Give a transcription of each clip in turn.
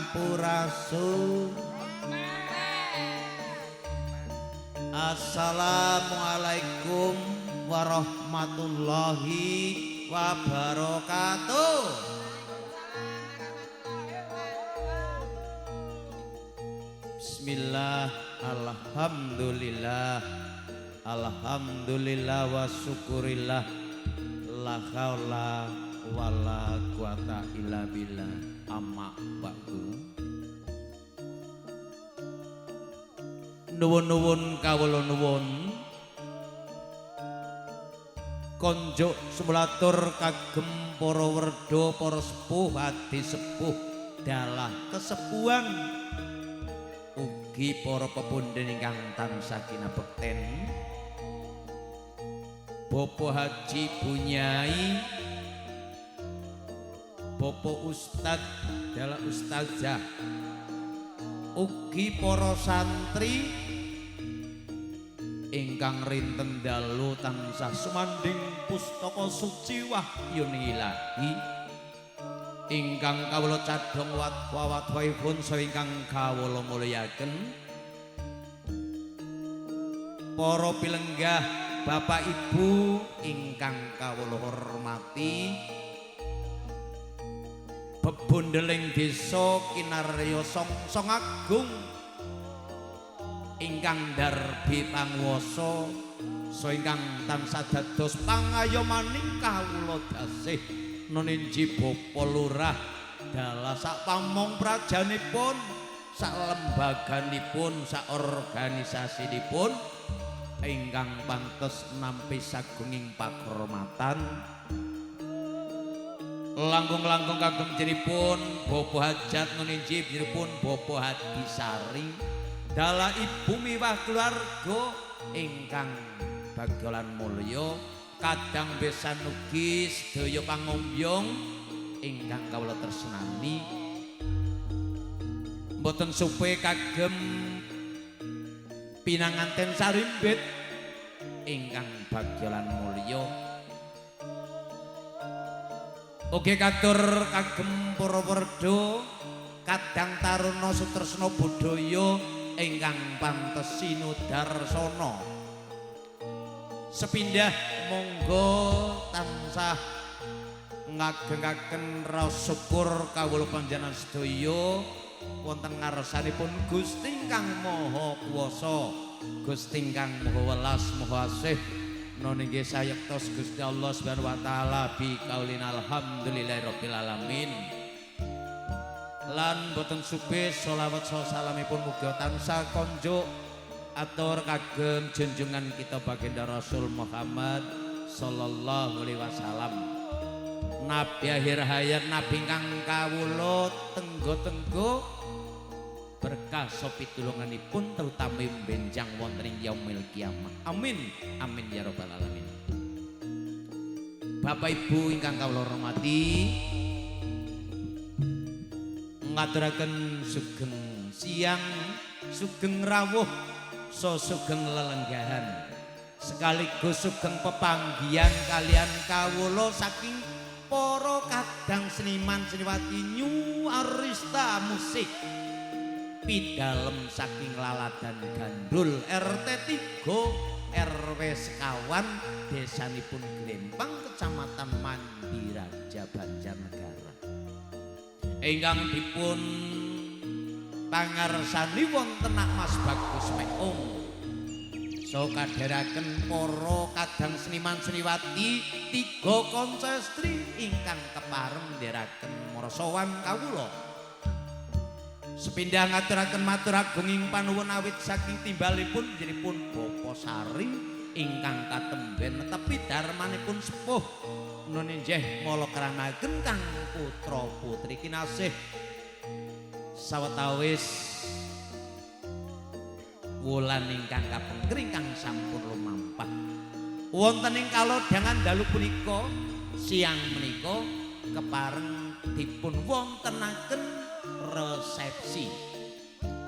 Sampurasun. Assalamualaikum warahmatullahi wabarakatuh. Bismillah, alhamdulillah, alhamdulillah wa syukurillah, la haula wala quwata illa billah. Amma ba'du. Nuwun-nuwun kawula nuwun konjuk sumulatur kagem para werda, para sepuh, adi sepuh, dalah kesepuhan, ugi para pepundhen ingkang tansah kinabekten, Bapak Haji Bunyai, Bapak Ustad dalah Ustazah, ugi para santri ingkang rinten dalu tansah sumandhing pustaka suci wahyun ilahi, ingkang kawula cadhong watwa-watwaipun saha ingkang kawula mulyaken para pilenggah Bapak Ibu ingkang kawula hormati, bebondeling desa Kinarya Songsong Agung ingkang darbi panguwasa saha ingkang tansah dados pangayomaning kawula dasih nuninji Bapak Lurah dalah sak pamong prajanipun, sak lembaganipun, sak organisasinipun ingkang pantes nampi sagunging pakurmatan. Langkung-langkung kagem jenipun Bapak Hajat nuninji jenipun Bapak Hadisari dalah ibu miwah keluarga ingkang bagya lan mulya, kadang besan ugi sedaya pangombyong ingkang kawula tresnani. Mboten supe kagem pinanganten sarimbit ingkang bagya lan mulya. Ugi katur kagem para werda kadang taruna sutresna budaya ingkang pantes sinudarsana. Sepindah monggo tansah ngagengaken raos syukur kawula panjenengan sedaya wonten ngarsanipun Gusti ingkang Maha Kuwasa, Gusti ingkang Maha Welas Maha Asih. Noningge sayektos Gusti Allah Subhanahu wa taala bi kaulin alhamdulillahirabbil alamin. Lan boten supe sholawat salamipun mugi tansah konjuk atur kagem junjungan kita baginda Rasul Muhammad sallallahu alaihi wasallam, nabi akhir hayat, nabi ingkang kawula tenggo-tenggo berkah sopitulunganipun terutama benjang wonten ing yaumil kiamah. Amin amin ya rabbal alamin. Bapak Ibu ingkang kawula hormati, ngaturaken sugeng siang, sugeng rawuh, so sugeng lelenggahan, sekaligus sugeng pepanggihan kalian kawula saking para kadang seniman seniwati New Arista Musik pidalem saking Laladan Gandul RT 3 RW sekawan desanipun Glempang, Kecamatan Mandiraja, Banjarnegara, ingkang dipun pangarsani wonten Mas Bagus Meong. So kadheraken para kadang seniman seniwati tiga kanca estri ingkang kepareng ndheraken marasowan kawula. Sepindah ngaturaken matur agunging panuwun awit saking timbalipun jenipun Bapak Sari ingkang katemben netepi darmanipun sepuh nun injih mala kramaken kang putra putri kinasih sawetawis wulan ingkang kapengker ingkang sampun lumampah. Wonten ing kalodhangan dalu punika siang menika kepareng dipun wontenaken resepsi.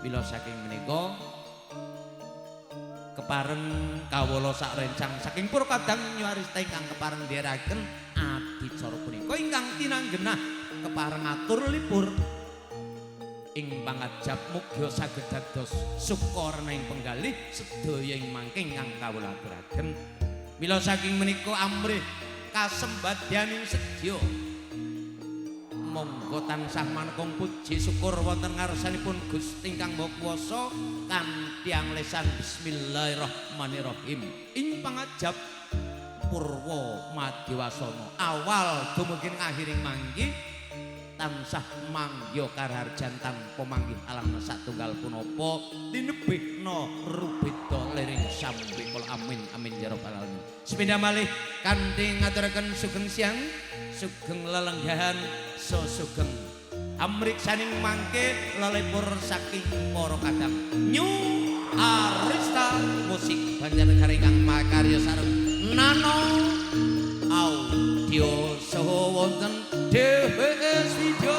Mila saking menika kepareng kawula sak rencang saking para kadang nyuarista ingkang kepareng ndherekaken adicara punika ingkang tinanggenah kepareng atur lipur. Ing pangajap mugi saged dados sukarna ing penggalih sedaya ing mangke ingkang kawula aturaken. Mila saking menika amrih kasembadyaning sedya, monggo tansah manekung puji syukur wonten ngarsanipun Gusti ingkang Maha Kuwasa kanthi anglesan bismillahirrahmanirrahim. Ing pangajap purwa madewasana awal dumugi akhiring manggi tansah mangya karaharjan tanpa manggih alam satunggal punapa tinebihna rubeda liring sambikala. Amin amin ya rabbal alamin. Sepindah malih kanthi ngaturaken sugeng siang, sugeng lelenggahan, so sugeng amriksaning mangke lelipur saking para kadang New Arista Musik Banjarnegara ingkang makarya sareng Nano Audio saha wonten DWS Video.